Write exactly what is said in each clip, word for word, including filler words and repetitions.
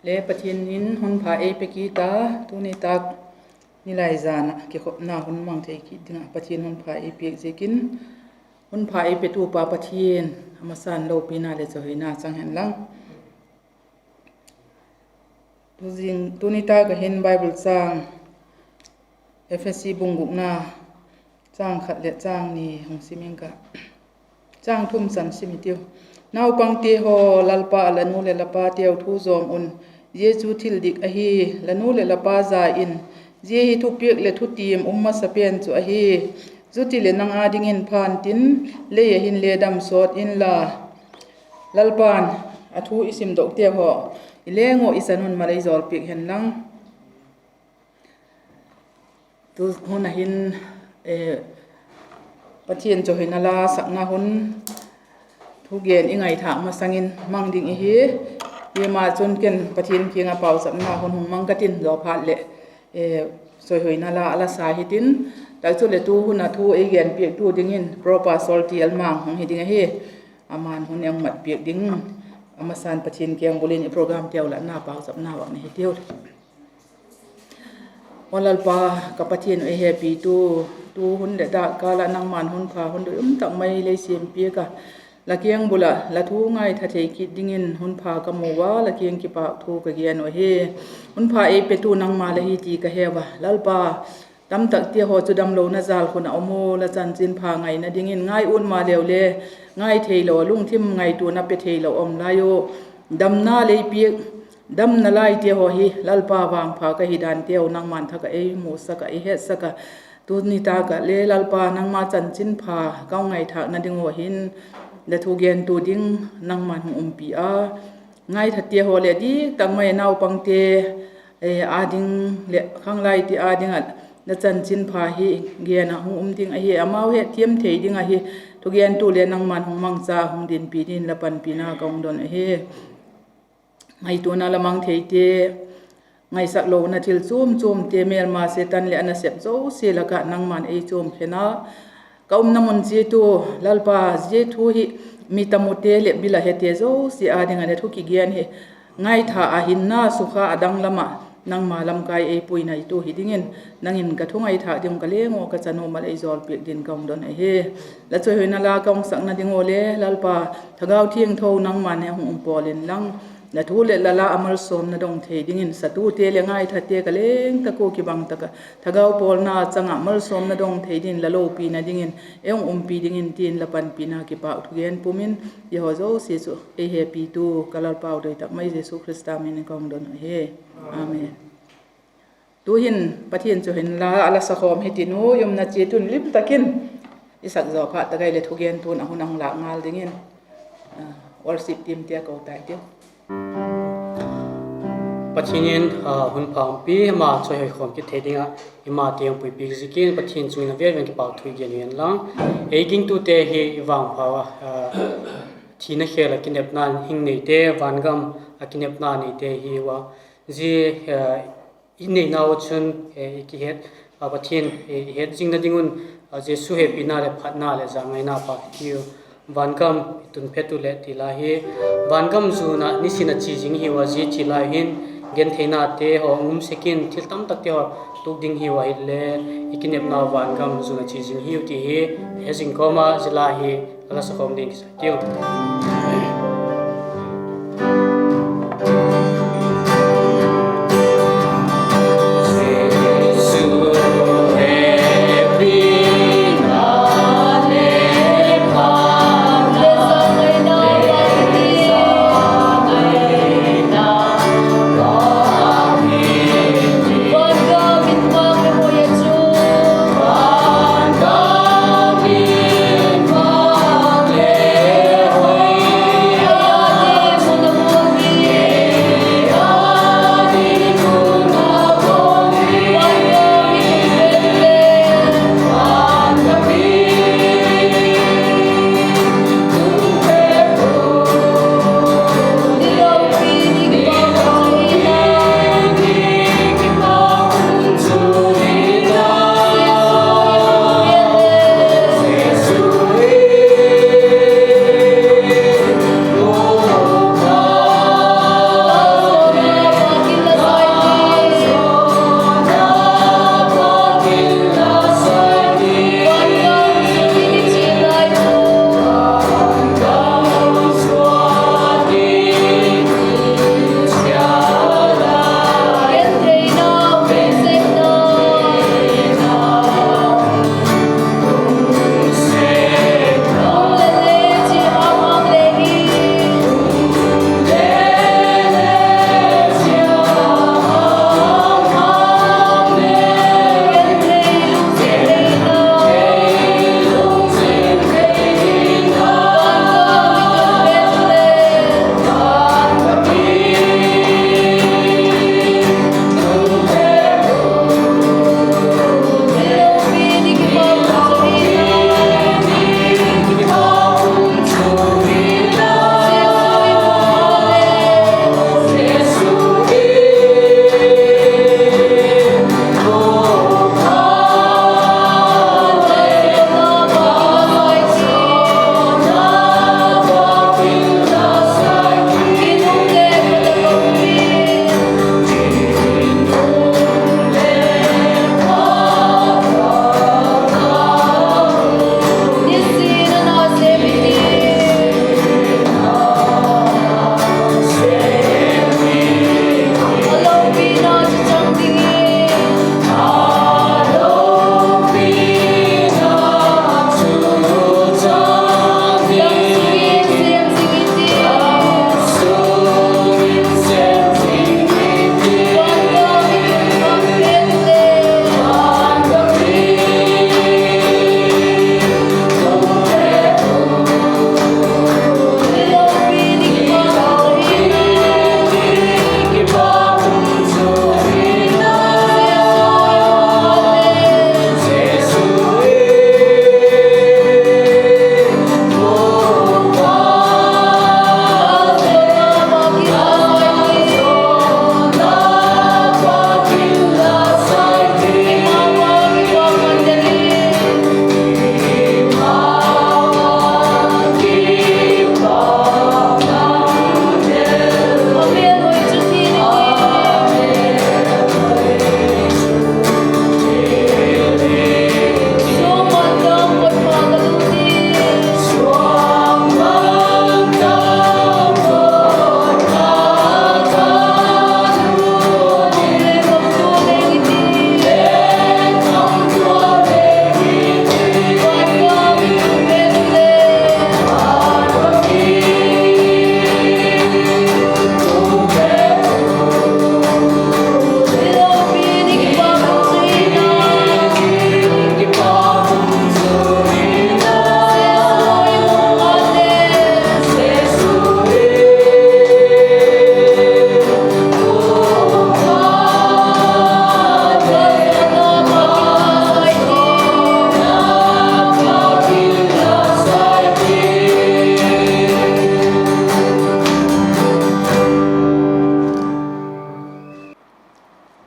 Le Pathian in hun pha ei pe kit a, tuni tâk nilai zan ah kikhopna hun mang thei kit ding ah Pathian hun pha ei piak ziakin, hun pha ei petu pa Pathian a masan lopina leh chawihoina chang hen lang. Tuzing, tuni tâk ah hin Bible châng, Ephesi bung gukna, châng khat leh châng ni hung sim ing ka. Châng thum chan sim i tiu. Naupangte haw, Lalpa ah la nu leh la pateu thu zawm un, zia chu thil dik ahi. La nu leh la pa za in, zia hi thupiak leh thutiam um masa pen chu ahi. Chutileh nang â dingin pha intin, lei ah hin le dam sawt inla. Lalpa'n a thu i simdokte haw i leng uh i chan un mal ei jawlpiak hen lang. Tu hun ah hin, Pathian chawihoina la sakna hun thugen i ngaithâk masang in mang ding ihi. Himaleh chun ken Pathian kiang ah pauchapna hun hung mang ka tin, zaw phat leh chawihoina la a la sa hitin. Tak chuleh tu hun ah thu ei genpiaktu dingin Pro Pastor T L Mang hung hi ding ahi. Ama'n hun ei mat piak ding. A masan Pathian kiang bul in i programteu latna pauchapna vak nei hitiu. Aw Lalpa, ka Pathian uh ei hepitu, tu hun leh dâk kâl ah nangma'n hun pha hun doi um tak mai lei siam piak a, la kiang bul ah la thu ngaitha thei kit dingin hun pha ka mu ua, la kiang kipâk thu ka gen uh ahi. Hun pha ei petu nangma la hi ti ka he ua, Lalpa. Tamtakte haw chu damlona jâlkhun ah um u, la chanchinpha ngaina dingin ngai ut maleu le, ngai theilo, lungthim ngaituana pe theilo um lai u. Damna lei piak, damna laite haw hi Lalpa vangpha ka hi danteu nangma'n thak ah ei musak ah, ei hetsak ah, tuni tâk ah le Lalpa nangma chanchinpha ka hung ngaithâkna ding uh hin, la thugentu ding nangma'n hung umpi a, ngaithate haw leh dik tak mai naupangte â ding leh khanglaite â ding ah la chanchinpha hi gen ah hung um ding ahi, amau hetthiam thei ding ahi. Thugentu le nangma'n hung mangcha hung dinpi dingin la panpina ka hung don ahi. Ngaituana la mang theite, ngaisak lona thil chuam chuamte, mêlma Setan leh a nasep zosia lak ah nangma'n ei chuam khen a, ka umna mun chiat u, Lalpa, zia thu hi mi tamute leh bil ah hete zosia â ding ah le thu kigen hi ngaitha a hinna sukha a danglam ah nangma lamkai ei puinaitu hi dingin, nang in ka thu ngaithâk ding uh ka leng uh ka chan u mal ei jawlpiak dingin ka hung don ahi. La chawihoina la ka hung sakna ding ua le Lalpa, Thagau Thiangtho nangma'n ei hung um pawl inlang, la thu leh la la a malsawmna dong thei dingin satute leh ngaithate ka leng tak ua kibang tak ah thagau pawlna chang ah malsawmna dong thei dingin la lopina dingin ei hung umpi dingin tin la panpina kipâk thugen pum in, zia haw zosia chu ei hepitu ka Lalpau doi tak mai Jesu Khrista min in ka hung don ahi. Amen. Tu'hin Pathian chawihoina la a la sakhawm hitiu, i umna chiat un lim tak in i sak zaw phat tak ai leh thugentu'n a hun a hung lâk ngal dingin worship teamte a ko tai tiu. Pathian in hun pha umpi, ama chawihoikhawm kit thei ding ah eimate hung puipiak ziakin Pathian chung in a vêl vêl in kipâk thu i gen uh hen lang. Ei gingtute hi i vangpha ua, thina khêl ah kinepna hing neite, vangam ah kinepna neite hi ua, zia i neina uh chun Pathian i het zingna ding un Jesu hepina leh phatna leh zangaina pâk hitiu. Vangam i tun phet u leh ti lai hi, vangam zuan ah nisin a chia zing hiu a, zia chia lai hin gentheinate haw um sek in, thil tamtakte haw tuak ding hiu a, hile i kinepnau vangam zuan a chia zing hiu ti hi he zing kawm a, zia la hi a la sakhawm ding kisa tiu.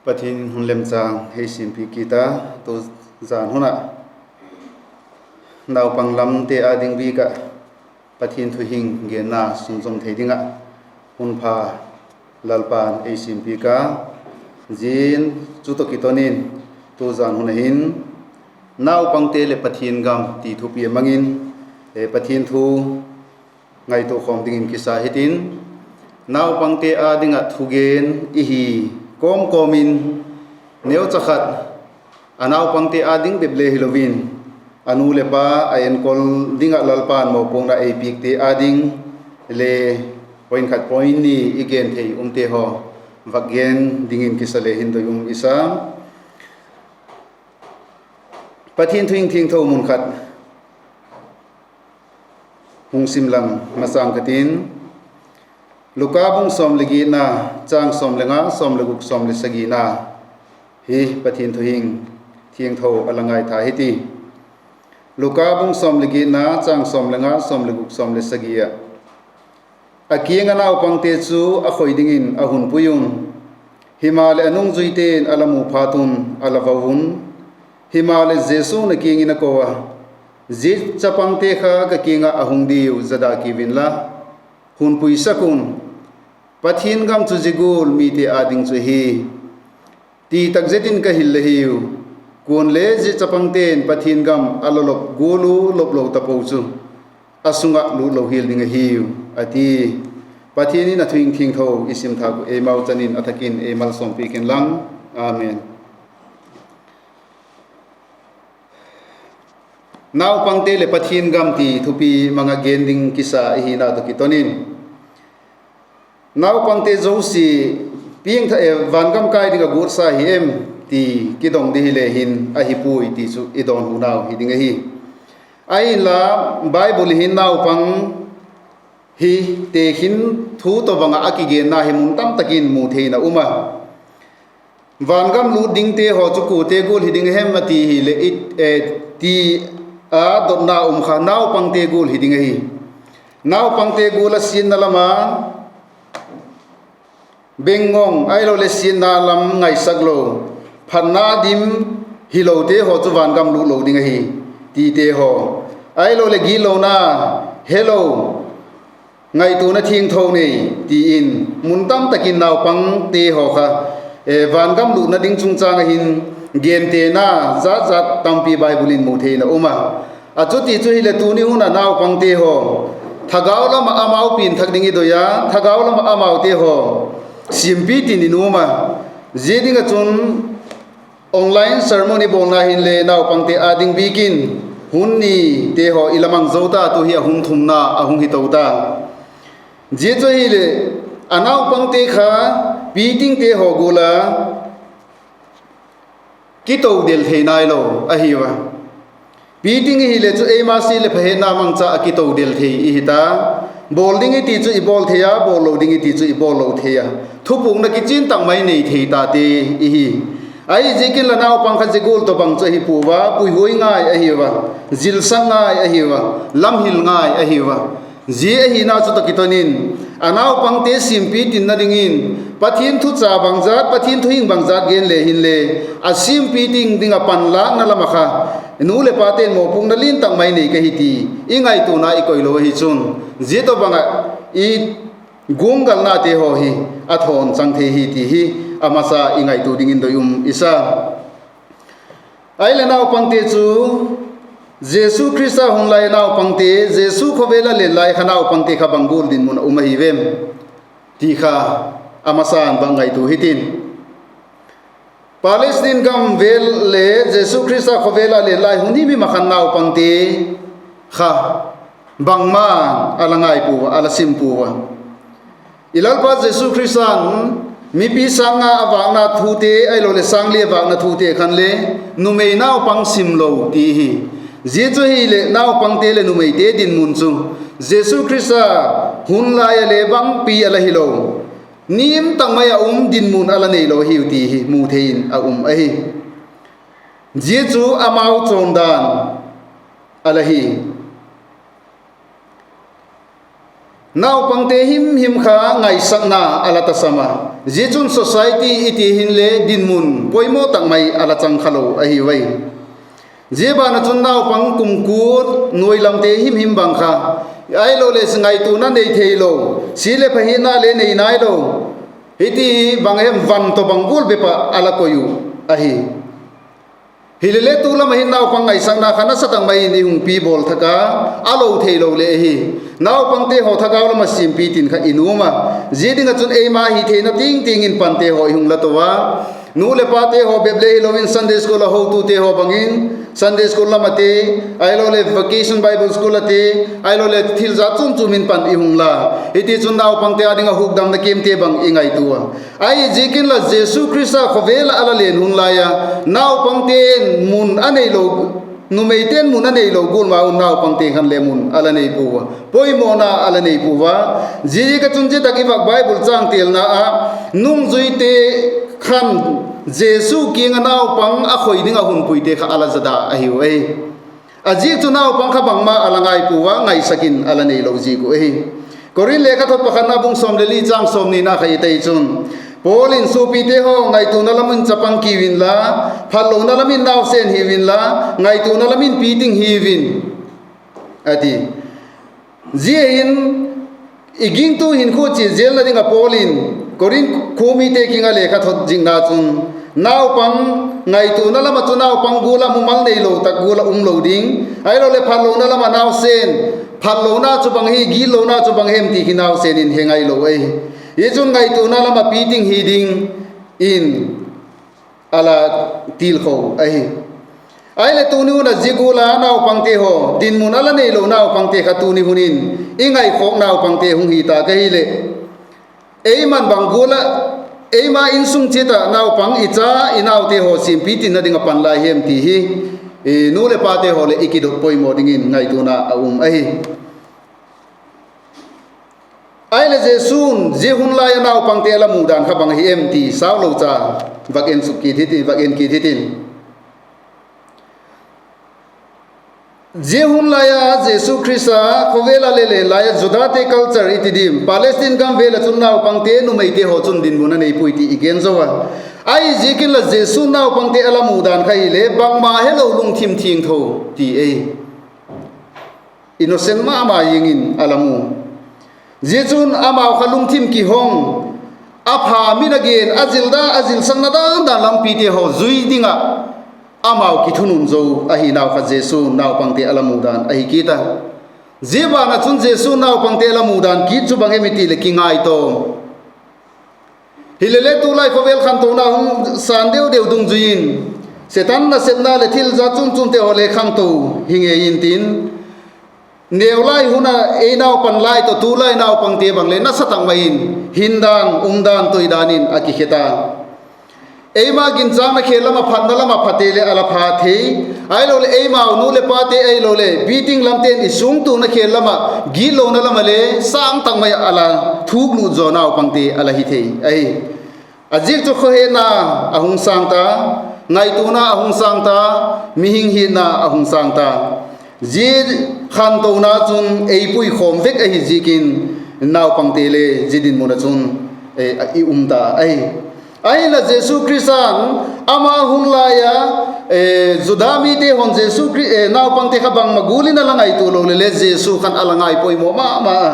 Pathian in hun lemchâng ei siampi kit a, tu zan hun ah naupang lamte â ding bik ah Pathian thu hing genna sunzawm thei ding ah hun pha Lalpa'n ei siampi a, zia chu tawh kiton in tu zan hun ah hin naupangte leh Pathian gam ti thupi a mang in, Pathian thu ngaitua khawm dingin kisa hitin, naupangte â ding ah thugen i hi kawm kawm in, neucha khat a naupangte â ding bep le hilo in, a nu leh pa a enkol ding ah Lalpa'n mawpuakna ei piakte â ding le point khat point ni i gen thei umte haw vak gen dingin kisa le hin doi um i sa. Pathian thu hing thiangtho mun khat hung sim lang masâng ka tin, Luka bung sawm leh giatna, châng sawm le nga, sawm le guk, sawm le sagina hi Pathian thu hing thiangtho a la ngaitha hiti. Luka bung sawm leh giatna, châng sawm le nga, sawm le guk, sawm le sagi ah, a kiang ah naupangte chu a khoi dingin a hun pui un; himaleh a nungzuite'n a la mu phat un a la vo un. Himaleh Jesu'n a kiang in a ko a, Zia chapangte kha ka kiang ah a hung diu zada kiu inla, hun puisak un; Pathian gam chu zia gual mite â ding chu ahi. Ti tak zet in ka hil la hiu, kuale zia chapangte'n Pathian gam a la lop gual u lop lo tapo chu a sung ah lût lo hial ding ahiu, a ti. Pathian in a thu hing thiangtho i sim thâk uh eimau chan in a thak in ei malsawmpiak inlang. Amen. Naupangte leh Pathian gam ti thupi mang ah gen ding kisa i hina tawh kiton in, naupangte zosia piangthak, vangam kai ding ah guatsa hi em ti kidong ding hile hin ahi puai ti chu i dawnhunau hi ding ahi. Ahinla, Bible hin naupang hi tekhin thu tawhbang ah a kigenna hi mun tam tak in mu thei in a um a. Vangam lût dingte haw chu kuate gual hi ding a hem a ti hileh, ti a dotna um kha naupangte gual hi ding ahi. Naupangte gual a siatna lam a bengngong ahiloleh siatna lam ngaisak lo, phatna dim hilote haw chu vangam lût lo ding ahi tite haw, ahiloleh gitlona helo, ngaituana thiangtho nei ti in mun tam tak in naupangte haw kha vangam lûtna ding chungchâng ah hin gentena jat jat tampi Bible in mu thei in a um a. A chuti chu hileh tuni hun ah naupangte haw thagau lam ah amau pianthak ding i doi a, thagau lam ah amaute haw siampi tin i nuam a. Zia ding ah chun online sermon i bawlna hinle naupangte â ding bik in hun nite haw i la mang zo ta, tu hi a hun thumna a hung hi to ta. Zia chu ahileh a naupangte kha pitingte haw gual a kito del thei nailo ahiu a. Piting i hileh chu eima sia leh pha hetna mangcha ah kito del thei i hi ta. Bawl ding i ti chu i bawl thei a, bawl lo ding i ti chu i bawl lo thei a. Thupukna kichian tak mai nei thei tate i hi. Ahiziakin la naupang kha zia gual tawhbang chu ahi pua a, puihuai ngai ahiu a, zilsak ngai ahiu a, lamhil ngai ahiu a. Zia ahina chu tawh kiton in a naupangte siampi tinna dingin Pathian thucha bangzat, Pathian thuhing bangzat gen le hinle a siampi ting ding ah panlâkna lam ah kha nu leh pate'n mawpuakna lian tak mai nei ka hi ti i ngaituana i koilo ahi chun, zia tawhbang ah i guanggalnate haw hi a thawn chang thei hi ti hi a masa i ngaitua dingin doi um i sa. Ahileh naupangte chu Jesu Khrista hun lai naupangte, Jesu khawvel a len lai kha naupangte kha bang gual dinmun ah um ahi vem ti kha a masa'n bang ngaitua hitin. Palestine gam vel le Jesu Khrista khawvel a len lai hun hi mi ma khan naupangte kha bangma a la ngai pua a, a la sim pua a. I Lalpa Jesu Khrista'n mipi sâng nga a vâkna thute ahiloleh sâng li a vâkna thute khan le numei naupang sim lo ti hi. Zia chu hileh naupangte leh numeite dinmun chu Jesu Khrista hun lai a le bangpi a la hilo, nim tak mai ah um dinmun a la neilo ahiu ti hi mu thei in a um ahi. Zia chu amau chawndan a la hi. Naupangte himhim kha ngaisakna a la tasam a, zia chun society i ti hinle dinmun poimaw tak mai a la chang kha lo ahi ui. Zia ban ah chun naupang kum kua nuai lamte himhim bang kha, ahiloleh ngaituana nei theilo, si leh pha hina le nei nailo, hiti bang hem van tawh bang gual bep ah a la koi uh ahi. Hilele tu lam ah hin naupang ngaisakna kha nasa tak mai in i hung pi bawl thak a, a lo theilo le ahi. Naupangte haw thagau lam ah siampi tin kha i nuam a, zia ding ah chun eima hitheina tingting in pante haw i hung la to a, nu leh pate haw bep le hilo in Sunday school a hotute haw bang in, Sunday school lam ah te, ahiloleh vacation Bible school ah te, ahiloleh thil jat chuam chuam in pan i hung la. Hitichun naupangte â ding ah hukdamna kiamte bang i ngaitua a, ahiziak inla Jesu Khrista khawvel ah a la len hun lai a, naupangte'n mun a neilo, numeite'n mun a neilo gual ma un naupangte khan le mun a la nei pua a, poimawna a la nei pua a. Ziaziak ah chun zia tak i vak Bible châng têlna ah nungzuite khan Jesu kiang ah naupang a khoi ding ah hun puite kha a la zada ahiu ahi. A ziak chu naupang kha bangma a la ngai pua a, ngaisak in a la neilo ziak uh ahi. Korinth lekhathot pakhatna bung sawm leh li châng sawmnina kha i et chun, Paul in, Suapite haw, ngaituana lam in chapang kiu inla, phatlona lam in nausen hiu inla, ngaituana lam in piting hiu in, a ti. Zia hin i gingtu hinkhua chia zelna ding ah Paul in Korinth khua mite kiang ah lekhathot zikna chun, naupang, ngaituana lam ah chu naupang gual ah mumal neilo tak gual ah um lo ding, ahiloleh phatlona lam ah nausen, phatlona chu bang hi, gitlona chu bang hem ti hi nausen in he ngailo ahi. Hichun ngaituana lam ah piting hi ding in a la tilkho ahi. Ahileh tuni hun ah zia gual a naupangte haw, dinmun a la neilo naupangte kha tuni hun in i ngaikhawk naupangte hung hi ta ka hileh, eima'n bang gual ah, eima insung chiat ah naupang, i cha i naute haw siampi tinna ding ah pan lai hem ti hi, nu leh pate haw leh i kidot poimaw dingin ngaituana a um ahi. Ahileh Jesu'n zia hun lai a naupangte a la mu dan kha bang hi em ti saulo cha vak en suk kit hitin, vak en kit hitin. Zia hun lai a Jesu Khrista khawvel a le len lai a Judate culture i ti diam, Palestine gam vel ah chun naupangte, numeite haw chun dinmun a nei puai ti i gen zo a. Ahiziak inla Jesu'n naupangte a la mu dan kha hile bangma helo lungthim thiangtho ti ei, innocent ma ma ziang in a la mu. Zia chun amau kha lungthim kihong, a pha min a gen, a zil dan, a zilsakna dan dan lampite haw zui ding ah amau kithunun zo ahi nau kha Jesu'n naupangte a la mu dan ahi kit a. Zia ban ah chun Jesu'n naupangte a la mu dan kit chu bang hem i ti leh kingaitawm. Hilele tulai khawvel khantona hung sân deu deu dungzui in, Setan nasepna leh thil jat chuam chuamte haw le khangto hi ngei intin, neu lai hun a ei naupan lai tawh tulai naupangte bang le nasa tak mai in hindan, umdan, toidan in a kikhe ta. Eima ginchâkna khel lam ah, phatna lam ah phate leh a la pha thei, ahiloleh eimau nu leh pate ahiloleh piting lamte'n i suangtuana khel lam ah, gitlona lam ah le sâng tak mai ah a la thuklut zaw naupangte a la hi thei ahi. A ziak chu khawhetna a hung sâng ta, ngaituana a hung sâng ta, mihing hiatna a hung sâng ta. Zia khantona chun ei puikhawm vek ahi ziakin naupangte le zia dinmun ah chun i um ta ahi. Ahinla Jesu Khrista'n ama hun lai a Juda mite haw'n Jesu, naupangte kha bangma gual in a la ngaitua lo leh le Jesu khan a la ngai poimaw ma ma a.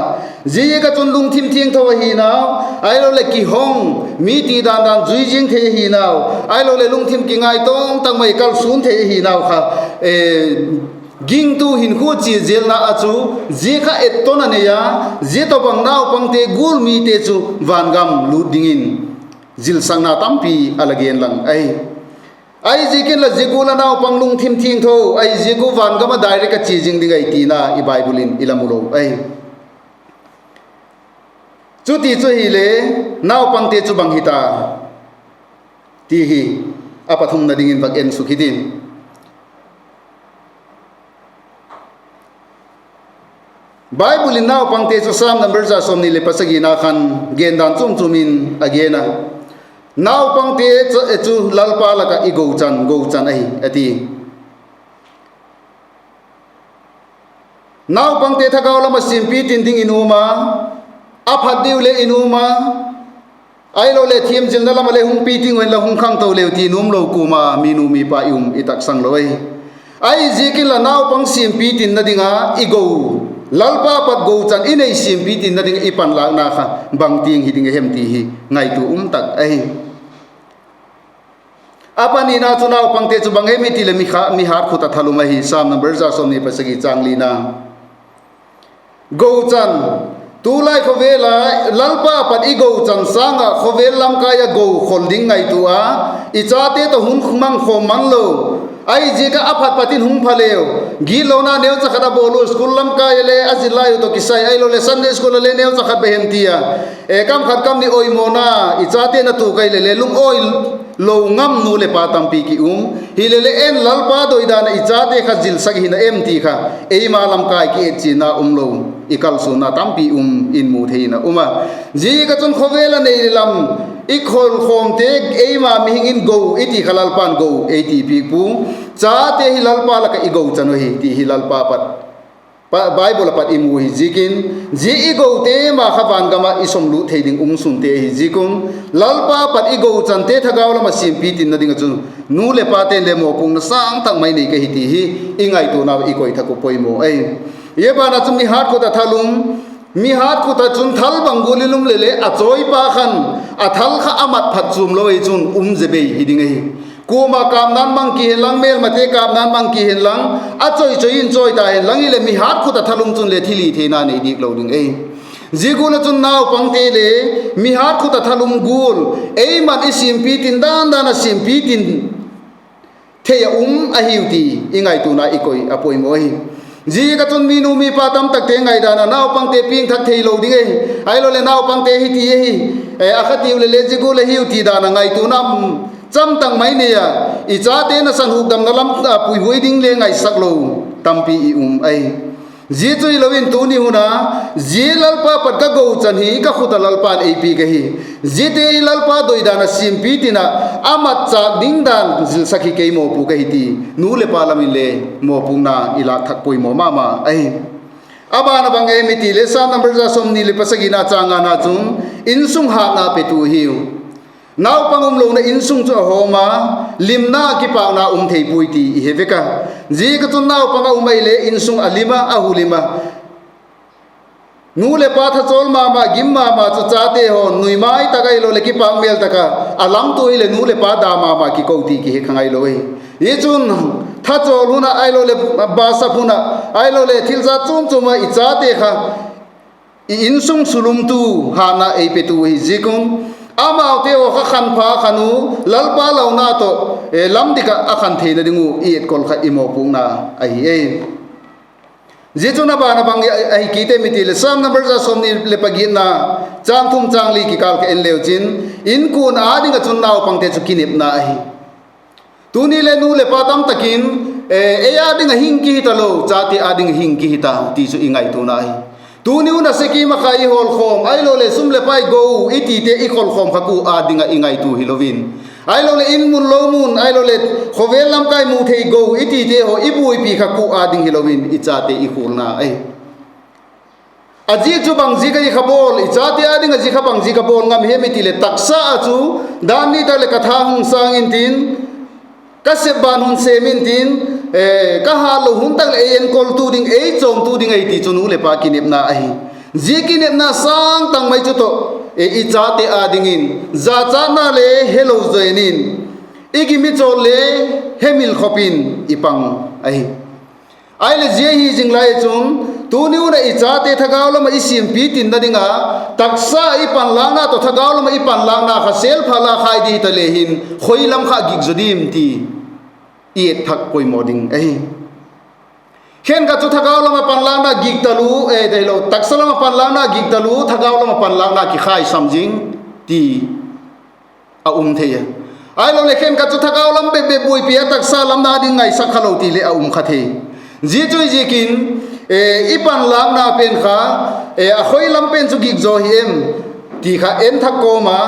Ziaziak ah chun lungthim thiangtho ahi nau, ahiloleh kihong, mi ti dan dan zui ziang thei ahi nau, ahiloleh lungthim kingaitawm tak mai kalsuan thei ahi nau kha gingtu hinkhua chia zelna ah chu zia kha etton a nei a, zia tawhbang naupangte gual mite chu vangam lût dingin zilsakna tampi a la gen lang ahi. Ahiziakin la zia gual a naupang lungthim thiangtho ahi ziak ua vangam ah direct a chia zing ding ahi tina i Bible in i la mu lo ahi. Chuti chu hile naupangte chu bang hi ta ti hi a pathumna dingin vak en suk hitin. Bible in naupangte chu Sam number za sawmni leh pasagina khan gendan chuam chuam in a gen a. Naupangte chu Lalpa lak ah i gochan, gochan ahi a ti. Naupangte thagau lam ah siampi tin ding i nuam a, a phat diu le i nuam a, ahiloleh thiamzilna lam ah le hung pi ting uh inla hung khangto leu ti nuam lo kuama minu mipa i um i taksang lo ahi. Ahiziak inla naupang siampi tinna ding a i go, Lalpa pat gochan i nei siampi tinna ding ah i panlâkna kha bang tiang hi ding a hem ti hi ngaitua um tak ahi. A panina chu naupangte chu bang hem i ti leh mi kha, mi hat khut a thal um ahi. Sam number za sawmni pasagi châng lina. Gochan, tulai khawvel a Lalpa pat i gochan sâng ah khawvel lamkai ah go khol ding ngaitua a, i chate tawh hun mang khawm man lo. Ahiziak ah a phat pat in hung pha leu, gitlona neucha khat a bawl u, school lamkai ah le a zil lai uh tawh kisai ahiloleh Sunday school ah le neucha khat bep hem ti a, e, kam khat kam ni oimawna i chate na tuak ai leh le lungawi lo ngam nu leh pa tampi ki um. Hileh le en Lalpa doidan ah i chate kha zilsak hina em ti kha eima lamkai ki et chianna um lo, i kalsuanna tampi um in mu thei in a um a. Ziaziak ah chun khawvel a nei lam i kholkhawmte eima mihing in go i ti kha Lalpa'n go ei ti piak pua. Chate hi Lalpa lak ah i gochan uh hi ti hi Lalpa pat, Bible ah pat i mu hi ziakin, zia i gote ma kha van gam ah i sawmlut thei ding um sunte ahi ziak un, Lalpa pat i gochante thagau lam ah siampi tinna ding ah chun nu leh pate'n le mawpuakna sâng tak mai nei ka hi ti hi i ngaituanau i koi thak uh poimaw ahi. Zia ban ah chun mi hat khut a thal um, mi hat khut ah chun thal bang gual in um leh le a chawipa khan a thal kha a mat phat chuam lo ahi chun um ze bei hi ding ahi. Kuama kâpna'n mang ki hen lang, mêlmate kâpna'n mang ki hen lang, a chawi chawi in chawi ta hen lang hileh mi hat khut a thal um chun le thilhitheina nei diak lo ding ahi. Zia gual ah chun naupangte le mi hat khut a thal um gual, eima'n i siampi tin dan dan ah siampi tin thei ah um ahiu ti i ngaituana i koi a poimaw ahi. Ziaziak ah chun minu mipa tamtakte ngaidan ah naupangte piangthak theilo ding ahi, ahiloleh naupangte hi ti ahi, a kha tiu leh le zia gual ahiu ti dan ah ngaituana cham tak mai nei a, i chate nasan hukdamna lam a puihuai ding le ngaisak lo tampi i um ahi. Zia chu hilo in tuni hun a, zia Lalpa pat ka gochan hi ka khut ah Lalpa'n ei piak ahi. Ziate hi Lalpa doidan ah siampi tin ah a matchâk ding dan zilsak hi kei mawpuak ahi ti nu leh pa lam in le mawpuakna i lâk thak poimaw ma ma ahi. A ban ah bang em i ti leh Sam number za sawmni leh pasagina châng ngana chun insung hâtna petu hiu. Naupang umlona insung chu a hawm a, limna kipâkna um thei puai ti i he vek a. Ziaziak ah chun naupang a um ahile insung a lim a, a hulim a. Nu leh pa thachawl ma ma, gim ma ma chu chate haw nuimai tak ahiloleh kipâk mêl tak a a lamtua hileh nu leh pa da ma ma kiko ti kihe kha ngailo ahi. Hi chun thachawl hun ah ahiloleh basap hun ah ahiloleh thil jat chuam chuam ah i chate kha i insung sulumtu hâtna ei petu ahi ziak un, amaute haw kha khanpha khan u, Lalpa launa tawh lam dik ah a khan theina ding uh i etkol kha i mawpuakna ahi e. Zia chun a ban ah bang ahi kit em i ti leh Sam number za sawmni leh pagiatna, châng thum châng li kikâl kha en leu chin, inkuan â ding ah chun naupangte chu kinepna ahi. Tuni le nu leh pa tamtak in ei â ding ah hing kihi talo, chate â ding ah hing kihi ta ti chu i ngaituana ahi. Tuni un a se kim a kha i hawlkhawm ahiloleh sum leh pai go i tite i kholkhawm kha kua â ding ah i ngaitua hilo in, ahiloleh in mun lo mun ahiloleh khawvel lamkai mu thei go i tite haw i buaipi kha kua â ding hilo in i chate i khualna ahi. A ziak chu bang ziak a i kha bawl, i chate â ding ah zia kha bang ziak a bawl ngam hem i ti leh taksa ah chu dan ni tak leh ka tha hung sâng intin, ka sep ban hun sêm intin, ka hâtlo hun tak leh ei enkoltu ding, ei chawmtu ding ahi ti chu nu leh pa kinepna ahi. Zia kinepna sâng tak mai chu tawh i chate â dingin jachatna le helo zaw in, i gim i chawl le hemil khop in i pang ahi. Ahileh zia hi zing lai chun tuni un ah i chate thagau lam ah i siampi tinna ding a, taksa i panlâkna tawh thagau lam ah i panlâkna kha sêl pha la khai di hita le hin khoi lam kha gik zaw dim ti i et thak poimaw ding ahi. Khenkhat chu thagau lam ah panlâkna gik talu, e, taksa lam ah panlâkna gik talu, thagau lam ah panlâkna kikhaisam zing ti a um thei a. Ahiloleh khenkhat chu thagau lam bep bep buaipi a, taksa lam na ding ngaisak kha lo ti leh a um kha thei. Zia chu i ziakin i panlâkna pen kha a khoi lam pen chu gik zaw hi em ti kha en thak kawm a,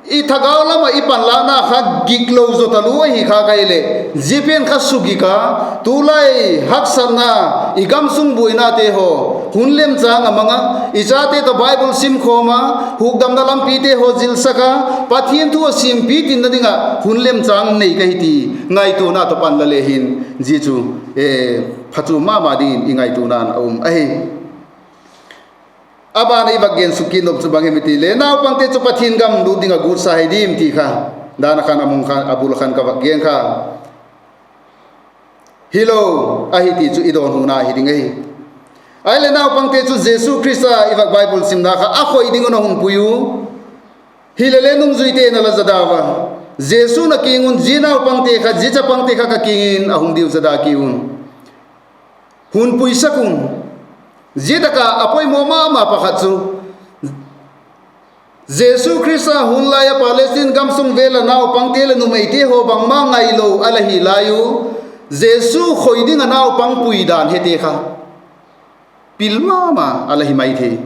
i thagau lam ah i panlâkna kha gik lo zaw talua ahi kha ka hileh, zia pen kha sugik a, tulai haksatna, i gamsung buainate haw, hun lemchâng a mang a, i chate tawh Bible sim khawm a, hukdamna lampite haw zilsak a, Pathian thu a siampi tinna ding ah hun lemchâng nei ka hi ti ngaituana tawh pan la le hin, zia chu phachuam ma ma dingin i ngaituana'n a um ahi. A ban ah i vak gen suk kit nop chu bang hem i ti le, naupangte chu Pathian gam lût ding ah gutsa hi diam ti kha, dan a khan a mung kha a bul khan ka vak gen kha. Hilo, ahi ti chu i dawnhuna hi ding ahi. Ahileh naupangte chu Jesu Khrista i vak Bible simna kha a khoi ding un a hun pui u. Hilele nungzuite'n a la za dau a, Jesu'n a kiang un, zia naupangte kha, zia chapangte kha ka kiang in a hung diu za da ki un, hun puisak un. Zia tak ah a poimaw ma ma pakhat chu, Jesu Khrista hun lai ah Palestine gamsung vêl ah naupangte leh numeite haw bangma ngailo a la hi lai u, Jesu khoi ding ah naupang pui dan hete kha pil ma ma a la hi mai thei.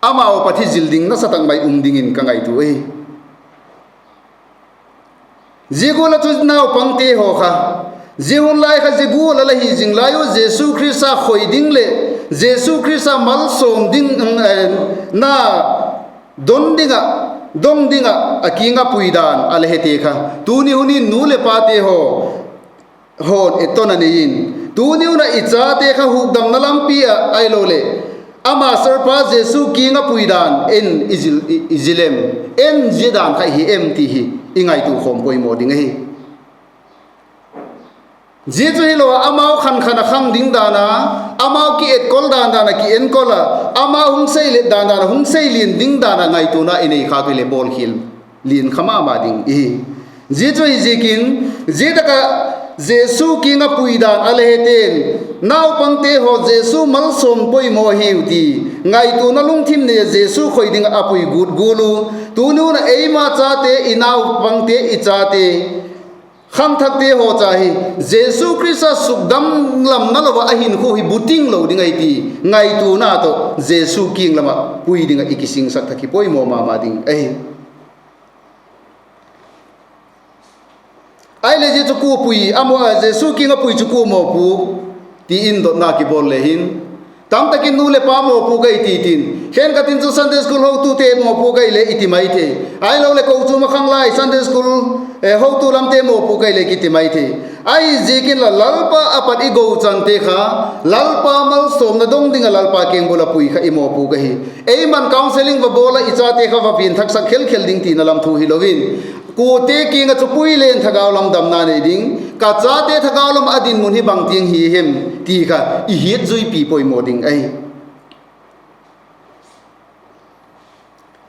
Amau pat hi zil ding nasa tak mai um dingin ka ngaitua ahi. Zia gual ah chu naupangte haw kha, zia hun lai kha zia gual a la hi zing lai u, Jesu Khrista khoi ding leh Jesu Khrista malsawm ding, na don ding ah, dong ding ah a kiang ah pui dan a la hete kha, tuni hun in nu leh pate haw haw'n etton a nei in, tuni hun ah i chate kha hukdamna lampi ah ahiloleh a masterpa Jesu kiang ah pui dan en i zil, i zil em? En zia dan kha hi em ti hi i ngaitua khawm poimaw ding ahi. Zia chu hilo ah amau khan khan a khang ding dan a, amau ki etkol dan dan ah ki enkol a, amau hung seilet dan dan ah hung seilian ding dan ah ngaituana i nei khâk hileh bawlkhial lian kha ma ma ding ihi. Zia chu hi ziakin, zia tak ah Jesu kiang ah pui dan a la hete'n, naupangte haw Jesu malsawm poimaw hiu ti ngaituana lungthim nei a Jesu khoi ding ah a pui gut gual u, tuni hun ah eima chate, i naupangte, i chate, khangthakte haw cha hi Jesu Khrista sukdam lam na lo ah a hinkhua hi buting lo ding ahi ti ngaituana tawh Jesu kiang lam ah pui ding ah i kisingsak thak hi poimaw ma ma ding ahi. Ahileh zia chu kua pui, a maw, Jesu kiang ah pui chu kua mawpuak ti in dotna kibawl le hin, tamtak in nu leh pa mawpuak ahi ti tin, khenkhat in chu Sunday school hotute mawpuak ahi le i ti mai thei. Ahiloleh kochuam ah khanglai Sunday school hotu lamte mawpuak ahi le kiti mai thei. Ahiziakin la Lalpa a pat i gochante kha, Lalpa malsawmna dong ding ah Lalpa kengbul ah pui kha i mawpuak ahi. Eima'n counselling va bawl ah i chate kha va pianthaksak khel khel ding tina lam thu hilo in, kuate kiang ah chu pui leng thagau lam damna nei ding, ka chate thagau lam a dinmun hi bangtiang hi hem ti kha i hiat zuipi poimaw ding ahi.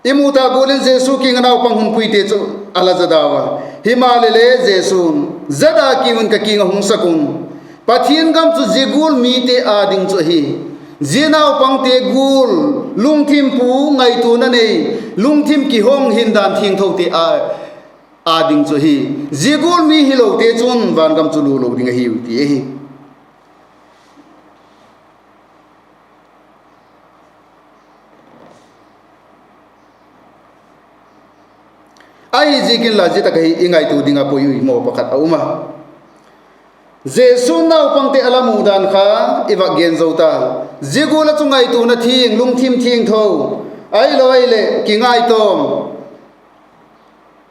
I mu ta gual in Jesu kiang ah naupang hun puite chu a la za dau a. Himaleh le Jesu'n, za da ki un, ka kiang ah hung sak un. Pathian gam chu zia gual mite â ding chu ahi. Zia naupangte gual lungthim pu, ngaituana nei, lungthim kihong, hindan thiangthote â, â ding chu ahi. Zia gual mi hilote chun vangam chu lua lo ding ahiu ti ahi. Ahiziakin la zia tak ah hi i ngaitua ding ah poimaw pakhat a um a. Jesu'n naupangte a la mu dan kha i vak gen zo ta. Zia gual ah chu ngaituana thiang, lungthim thiangtho, ahilo ahileh kingaitawm,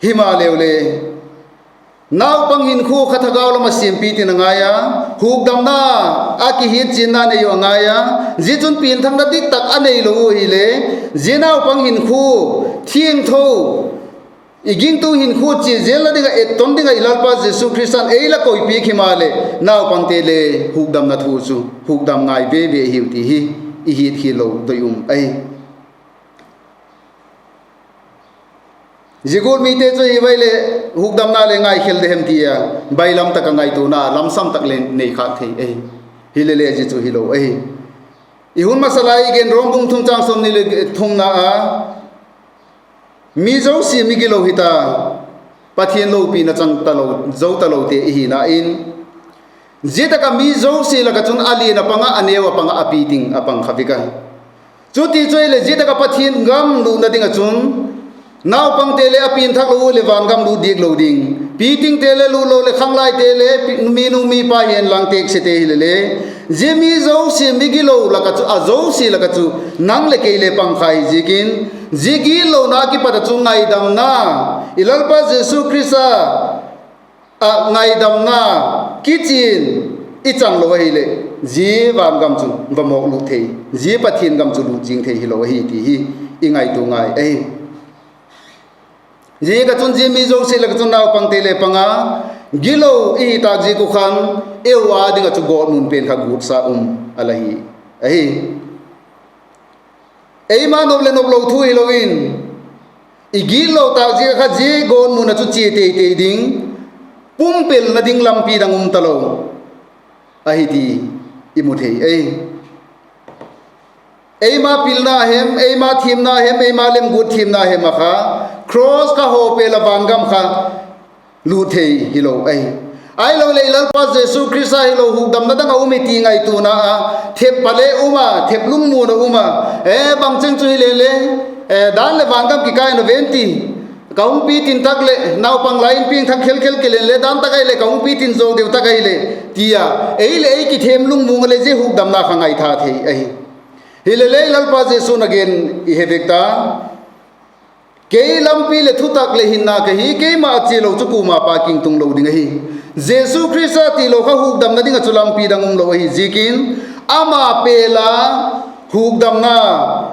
himaleu le naupang hinkhua kha thagau lam ah siampi tin a ngai a, hukdamna a kihiat chianna nei u a ngai a, zia chun pianthakna diktak a neilo u hile, zia naupang hinkhua thiangtho, i gingtu hinkhua chia zelna ding ah etton ding ah i Lalpa Jesu Khrista'n ei la koipiak himaleh, naupangte le hukdamna thu chu hukdam ngai ve ve hiu ti hi i hiatkhial lo doi um ahi. Zia gual mite chu hi vai leh hukdamna le ngaikhel de hem ti a, bailam tak ah ngaituana lamsam tak le nei khâk thei ahi. Hilele zia chu hilo ahi. I hun masa lai i gen Rom bung thum chang sawmni le thumna a, mi zosia migilo hita, Pathian lopina chang talo, zo talote i hina in, zia tak ah mi zosia lak ah chun a lian a pang ah, a neu a pang ah, a piting a pang kha vek a. Chuti chu ahileh zia tak ah Pathian gam lutna ding ah chun Naupangte le a pianthak lo leh vangam lut diak lo ding. Pitingte le lut lo leh khanglaite le pi-, minu mipa hi en lang têk sete hile le, zia mi zosia migilo lak ah chu, a zosia lak ah chu nang leh kei le pang kha hi ziakin, zia gitlona kipat ah chu ngaidamna, i Lalpa Jesu Khrista ah ngaidamna kichian i chan lo ahileh, zia vangam chu va mawk lut thei, zia Pathian gam chu lut zing thei hilo ahi ti hi i ngaitua ngai ahi. Ziaziakchun zia mi zosia lak ah chun naupangte le pang a, gilo i hi tâk ziak uh khan, eu â ding ah chu gawtmun pen kha gutsa um a la hi ahi. Eima nop leh nop lo thu hilo in, i gitlo tâk ziak ah kha zia gawtmun ah chu chia tei tei ding, pumpelna ding lampi dang um talo ahi ti i mu thei ei. Eima pilna hem, eima thiamna hem, eima lemguat thiamna hem ah kha, cross kha haw pêl ah vangam kha lut thei hilo ahi. Ahiloleh i Lalpa Jesu Khrista hilo hukdamna dang ah um i ti ngaituana a, thep pa le um a, thep lungmuan a um a, e bangcheng chu hile le, e dan leh vangam kikai na ven ti, ka hung pitin tak leh naupang lai in piangthak khel khel kilen le dan tak ahileh ka hung pitin zaw deu tak ahileh, ti a, ei leh ei kithem lungmuang a leh zia hukdamna kha ngaitha thei ahi. Hile le i Lalpa Jesu'n a gen i he vek ta, kei lampi leh thutak leh hinna ka hi, keima a chia lo chu kuama Pa kiang tung lo ding ahi. Jesu Khrista tilo kha hukdamna ding ah chu lampi dang um lo ahi ziakin, ama pêl a hukdamna,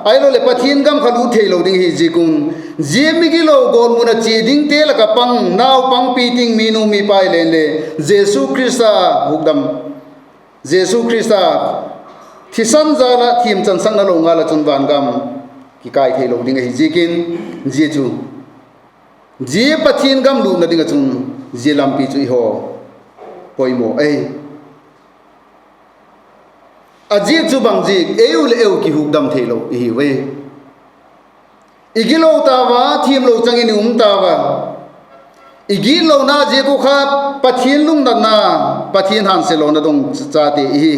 ahiloleh Pathian gam kha lut theilo ding ahi ziak un, zia migilo gawtmun ah chia dingte lak ah pang naupang, piting, minu mipa i len le, Jesu Khrista hukdam, Jesu Khrista thisan jal ah thiam chansakna lo ngal ah chun vangam kikai theilo ding ahi ziakin, zia chu, zia Pathian gam lutna ding ah chun, zia lampi chu i haw poimaw ahi. A ziak chu bang ziak, eu leh eu kihukdam theilo i hiu e. I gilo tau a, thiamlo chang in i um tau a. I gitlona ziak uh kha Pathian lungnatna, Pathian hânsia lona dong chate i hi.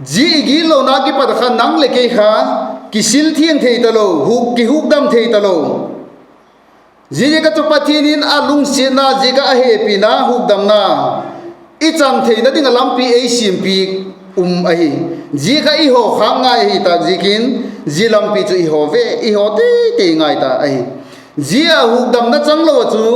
Zia i gitlona kipat ah kha nang leh kei kha kisil thiang thei talo, huk, kihukdam thei talo. Ziaziak ah chu Pathian in a lungsiatna ziak ah a hepina hukdamna i chan theina ding ah lampi ei siampiak um ahi. Zia kha i haw khâk ngai ahi tâk ziakin, zia lampi chu i haw ve, i haw tei tei ngai ta ahi. Zia hukdamna chang lo ah chu,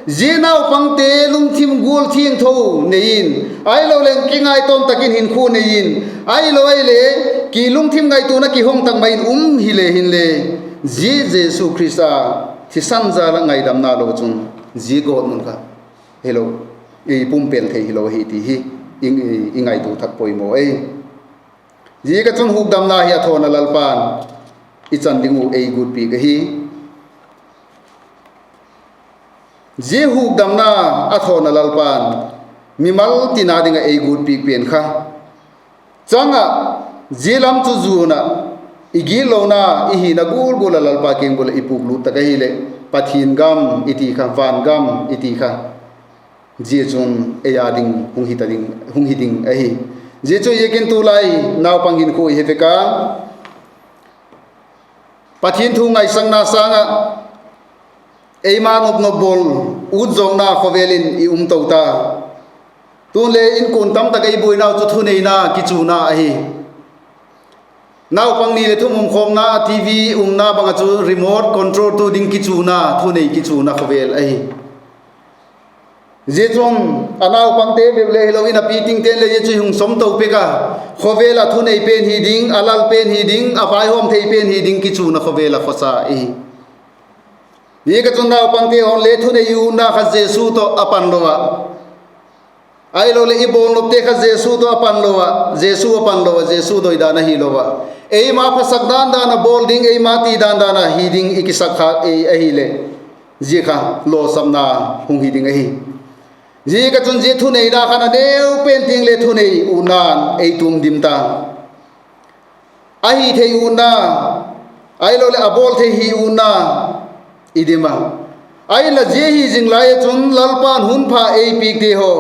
zia naupangte lungthim gual thiangtho nei in, ahiloleh kingaitawm tak in hinkhua nei in, ahilo ahileh, ki lungthim ngaituana kihong tak mai in um hile hinle, zia Jesu Khrista thisan jal ah ngaidamna lo chun, zia gawtmun kha hilo, i pumpel thei hilo ahi ti hi i, i ngaitua thak poimaw ei. Ziak ah chun hukdamna hi a thawn a Lalpa'n i chan ding uh ei guatpiak ahi. Zia hukdamna a thawn a Lalpa'n mimal tina ding ah ei guatpiak pen kha, chang ah, zia lam chu zuan ah, i gitlona, i hina gual gual ah Lalpa kiang bul ah i pûklut tak ahileh, Pathian gam i ti kha, van gam i ti kha, zia chun ei â ding hung hi ta ding, hung hi ding ahi. Zia chu ziakin tulai naupang hinkhua i he vek a, Pathian thu ngaisakna sâng ah, eima nop nop bawl, ut zawkna khawvel in i um to ta. Tun le inkuan tam tak ei buainau chu thuneina kichuna ahi. Naupang ni leh thum um khawmna, TV umna bang ah chu remote control tu ding kichuna, thunei kichuna khawvel ahi. Zia chun a naupangte bep le hilo in a pitingte'n le zia chu hung sawm to pek a, khawvel ah thunei pen hi ding, a lal pen hi ding, a vaihawm thei pen hi ding kichuna khawvel ah khawsa i hi. Ziak ah chun naupangte haw'n le thunei i utna kha Jesu tawh a pan lo ah, ahiloleh i bawlnopte kha Jesu tawh a pan lo ah, Jesu a pan lo ah, Jesu doi dan ahilo ah, eima phasak dan dan ah bawl ding, eima ti dan dan ah hi ding i kisak kha ei ahileh, zia kha lawsapna hung hi ding ahi. Ziak ah chun zia thuneina khan a neu pen tiang le thunei utna'n ei tuam dim ta. A hi thei utna, ahiloleh a bawl thei hi utna i dim a. Ahinla zia hi zing lai ah chun Lalpa'n hun pha ei piakte haw,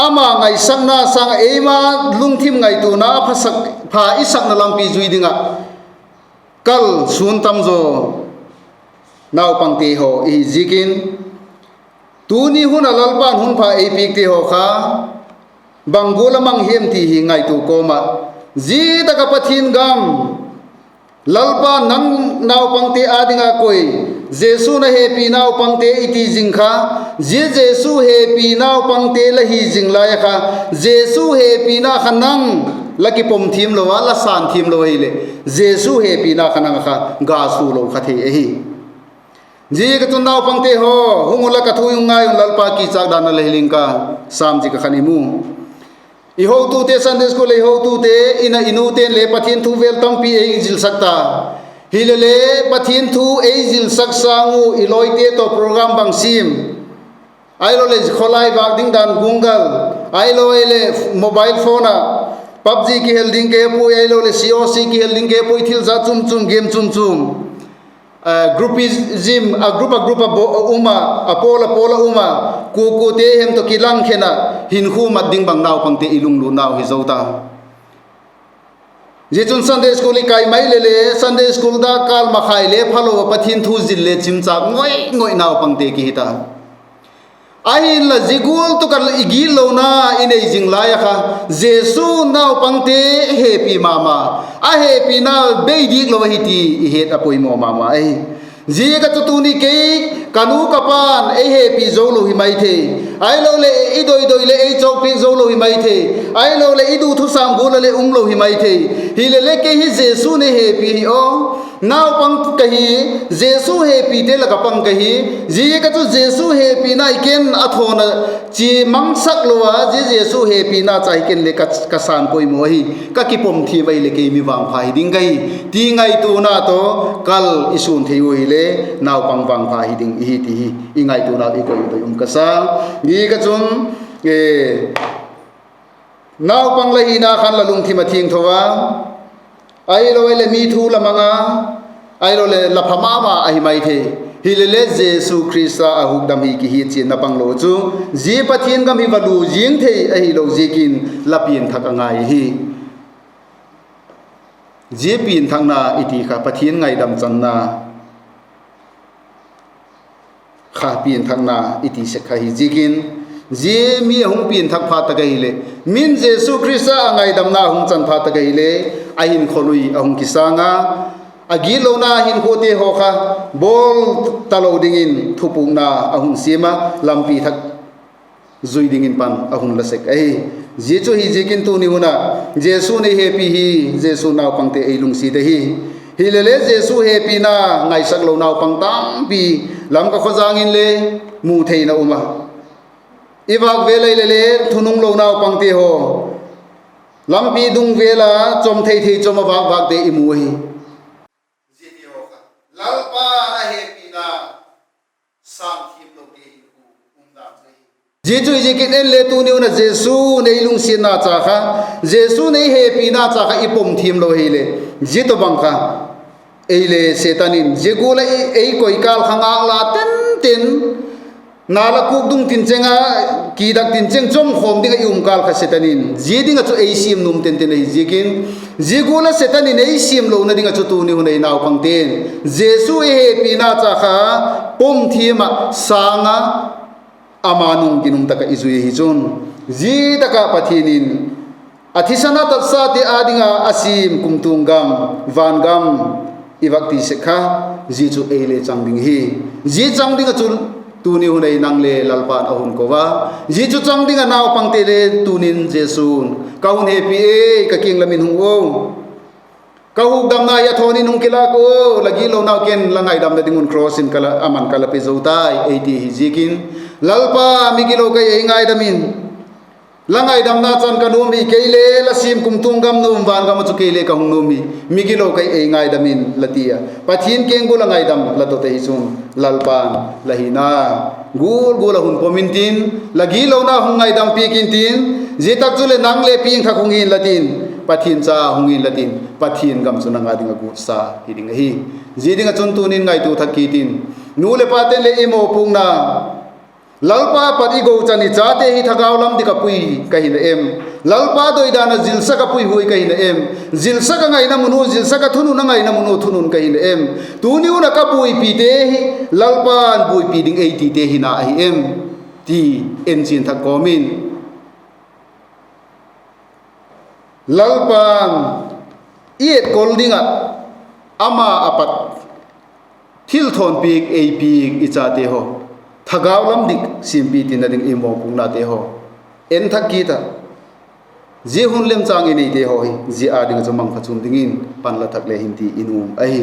ama ngaisakna sâng ah eima lungthim ngaituana phasak, pha i sakna lampi zui ding ah, kal sûn tam zaw naupangte haw i hi ziakin, tuni hun ah Lalpa'n hun pha ei piakte haw kha bang gual a mang hiam ti hi ngaitua kawm ah, zia tak ah Pathian gam, Lalpa'n nang naupangte â ding ah koi, Jesu'n a hepi naupangte i ti zing kha, zia Jesu hepi naupangte la hi zing lai a kha, Jesu hepina kha nang la kipom thiam lo a, la sân thiam lo ahileh, Jesu hepina kha nang a kha ga sua lo kha thei ahi. Ziaziakchun naupangte haw, hung unla ka thu hung ngai un, Lalpa kichâk dan a la hil ing ka, Sam zik ah khan i mu. I hotute, Sunday School ei hotute, in ah i nute'n le Pathian thu vel tampi ei zilsak ta. Hilele, Pathian thu ei zilsak sâng u i lawite tawh program bang siam, ahiloleh khawlai vâk ding dan gungal, ahiloleh mobile phone ah PUBG kihel ding ka he puai, ahiloleh COC kihel ding ka he puai, thil jat chuam chuam, game chuam chuam, groupism a, group a group a um a, a pawl a pawl a um a, kua kuate hem tawh kilang khen ah hinkhua mat ding bang naupangte i lunglutnau hi zo ta. Zia chun Sunday School i kai mai lele, Sunday School dakkal makhai le phalo ah Pathian thu zil le chimchâk ngoi ngoi naupangte kihi ta. Ahinla zia gual tak ah i gitlona i nei zing lai a kha, Jesu naupangte hepi ma ma, a hepina bei diak lo ahi ti i het a poimaw ma ma ahi. Ziaziak ah chu tuni kei, ka nu ka pa'n ei hepi zo lo hi mai thei, ahiloleh i doi doi leh ei chawkpiak zo lo hi mai thei, ahiloleh i du thusâm gual ah leh um lo hi mai thei. Hilele kei hi Jesu'n ei hepi hi aw, naupang ka hi, Jesu hepite lak ah pang ka hi. Ziaziak ah chu Jesu hepina hi ken a thawn a chia mangsak lo a, zia Jesu hepina cha hi ken le ka, ka sân poimaw ahi, ka kipom thiam ahileh kei mi vangpha hi ding ka hi, ti ngaituana tawh kal i sûn thei u hile, naupang vangpha hi ding i hi ti hi i ngaituana i koi u doi um ka sa. Ziaziak ah chun, naupang la hina khan la lungthim a thiangtho a, ahiloleh mi thu la mang a, ahiloleh la pha ma ma ahi mai thei. Hilele Jesu Khrista a hukdam hi kihiatchianna pang lo chu, zia Pathian gam hi va lu ziang thei ahilo ziakin la pianthak a ngai ahi. Zia pianthakna i ti kha Pathian ngaidam channa kha pianthakna i ti sek kha hi ziakin, zia mi a hung pianthak phat tak ahileh, min Jesu Khrista a ngaidamna hung chan phat tak ahileh, a hinkhua lui a hung kisâng a, a gitlona hinkhuate haw kha bawl talo dingin thupukna a hun siam a, lampi thak zui dingin pan a hun la sek ahi. Zia chu hi ziakin tuni hun ah Jesu'n ei hepi hi, Jesu naupangte ei lungsiat ahi. Hilele Jesu hepina ngaisak lo naupang tampi Lamka khawzang inle mu theina um a, i vâk vêl ah hilele thunung lo naupangte haw, lampi dung vêl a chom thei thei chom a vâk vâkte i mu ahi. Ziate haw kha Lalpa a hepina sâng thiam lote hi um dan chu ahi. Zia chu hi ziakin en le tuni hun ah Jesu'n ei lungsiatna cha kha, Jesu'n ei hepina cha kha i pom thiam lo ahileh, zia tawhbang kha ei le Setan in zia gual ah ei koi kâl kha ngâk la ten ten, nal a kûk dung tin cheng a, kidak tin cheng chom khawm ding ah i um kâl kha Setan in zia ding ah chu ei siam nuam ten ten ahi ziakin, zia gual ah Setan in ei siam lona ding ah chu tuni hun ah i naupangte'n Jesu i hepina cha kha pom thiam ah, sâng a, ama nung ginum tak ah i zui ahi chun, zia tak ah Pathian in a thisan a tatsate â ding a a siam kumtuang gam, van gam i vak ti sek kha, zia chu ei le chang ding hi. Zia chang ding ah chu tuni hun ah i nang le Lalpa'n a hun ko a, zia chu chang ding ah naupangte le tunin Jesu'n, ka hun hepi ei, ka kiang lam in hung u, ka hukdamna hi a thawn in hung kilâk u, la gitlonau ken la ngaidamna ding un cross in ka la, a man ka la pe zo tai, ei ti hi ziakin, Lalpa, mi gilo ka hi, ei ngaidam in, la ngaidamna chan ka nuam hi, kei le la siam kumtuang gam nuam van gam ah chu kei le ka hung nuam hi, mi gilo ka hi, ei ngaidam in la ti a, Pathian kengbul ah ngaidam la dot ahi chun, Lalpa'n la hina gual gual ah hun pom intin, la gitlona hung ngaidam piak intin, zia tak chuleh nang le piangthak hung inla tin, Pathian cha hung inla tin, Pathian gam chu nang â ding ah guatsa hi ding ahi. Zia ding ah chun tunin ngaitua thak kit in, nu leh pate'n le i mawpuakna Lalpa pat i gochan i chate hi thagau lam dik a pui ka hi na em? Lalpa doidan a zilsak a puihuai ka hi na em? Zilsak a ngaina mun u, zilsak a thunun a ngaina mun u, thunun ka hi na em? Tuni hun a ka buaipite hi Lalpa'n buaipi ding ei tite hina ahi em? ti enchian thak kawm in, Lalpa'n i etkol ding ah ama a pat thilthawnpiak ei piak i chate haw, thagau lam dik siampi tina ding i mawpuaknate haw en thak kit ah, zia hun lemchâng i neite haw hi zia â ding ah chu mangpha chuam dingin panla thak le hin ti in um ahi.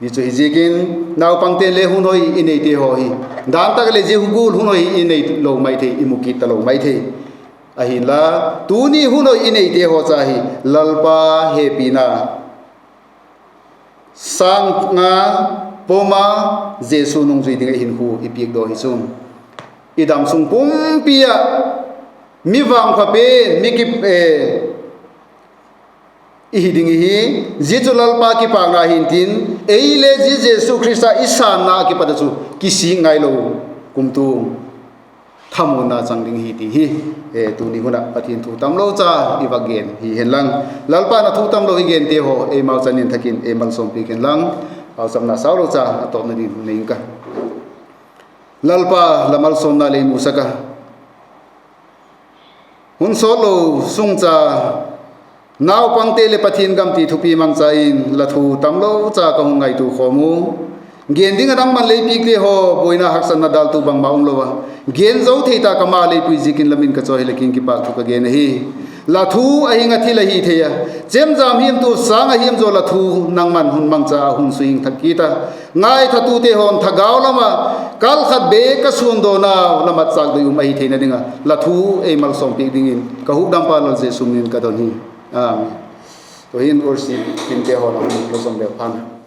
Zia chu hiziakin naupangte'n le hun hoi i neite haw hi, dan tak leh zia hun gual hun hoi i neilo mai thei, i mu kit talo mai thei. Ahinla, tuni hun hoi i neite haw cha hi Lalpa hepina sâng a pom a, Jesu nungzui ding ah hinkhua i piakdaw hi chun, i dam sung pumpi ah mi vangpha pen, mi kip, i hi ding ihi. Zia chu Lalpa kipâkna hintin, ei le zia Jesu Khrista i sânna ah kipat ah chu kisik ngailo, kumtuang thamuanna chang ding hi ti hi, tuni hun ah Pathian thu tamlo cha i vak gen hi hen lang, Lalpa'n a thu tamlo i gente haw eimau chan in thak in ei malsawmpiak hen lang, pauchapna sau lo cha a tawpna ding nei ing ka. Lalpa, la malsawmna lei musak a, hun sawt lo sung cha naupangte leh Pathian gam ti thupi mangcha in la thu tamlo cha ka hung ngaitua khawm u. Gen ding a nangma'n lei piakte haw buaina haksatna daltu bangma umlo a, gen zo thei ta ka ma lei pui ziakin la min ka chawi hileh kiang kipâk thu ka gen ahi. La thu a hing a thil ahi thei a, chemjam hiamtu sâng a hiam zaw la thu nangma'n hun mangcha a hun suhing thak kit a, ngaithatute haw'n thagau lam ah kal khat bek ka suandawnau la matchâk doi um ahi theina ding ah la thu ei malsawmpiak dingin ka hukdampa Lal Jesu min in ka don hi. Amen. Tu'hin worship teamte haw'n a hun lo zom leu phan.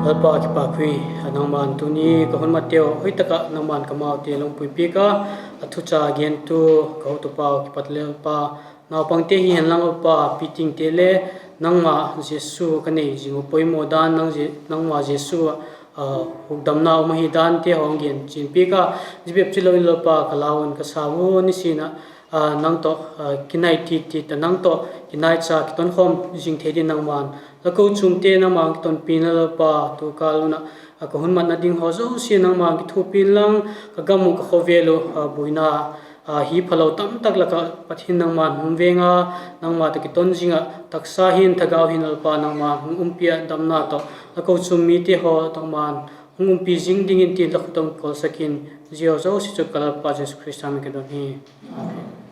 Lalpa kipâk ui, nangma'n tuni ka hun matteu hoi tak ah nangma'n ka maute lungpui piak a, a thucha gentu ka hotupau kipat Lalpa, naupangte hi hen lang Lalpa, pitingte le nangma Jesu ka nei zing uh poimaw dan, nangma Jesu ah hukdamna um ahi dante haw hung gen chian piak a, zia bep chu lo in Lalpa ka lau un ka sau u nisin ah, nang tawh kinai ti ti ta, nang tawh kinaicha kitonkhawm zing thei din nangma'n la kochuamte nangma'n kitonpi inla Lalpa, tu kâl un ah ka hun matna ding haw zosia nangma'n kithuapi inlang, ka gam uh ka khawvel uh buaina hi phalo tamtak lak ah Pathian nangma'n hung veng a, nangma tawh kiton zing ah taksa hin thagau hin Lalpa nangma'n hung umpi ah damna tawh la kochuam mite haw tawh nangma'n hung umpi zing dingin tin la khut ah hung kawlsak in, zia haw zosia chu ka Lalpa Jesu Khrista min in ka don hi. Amen.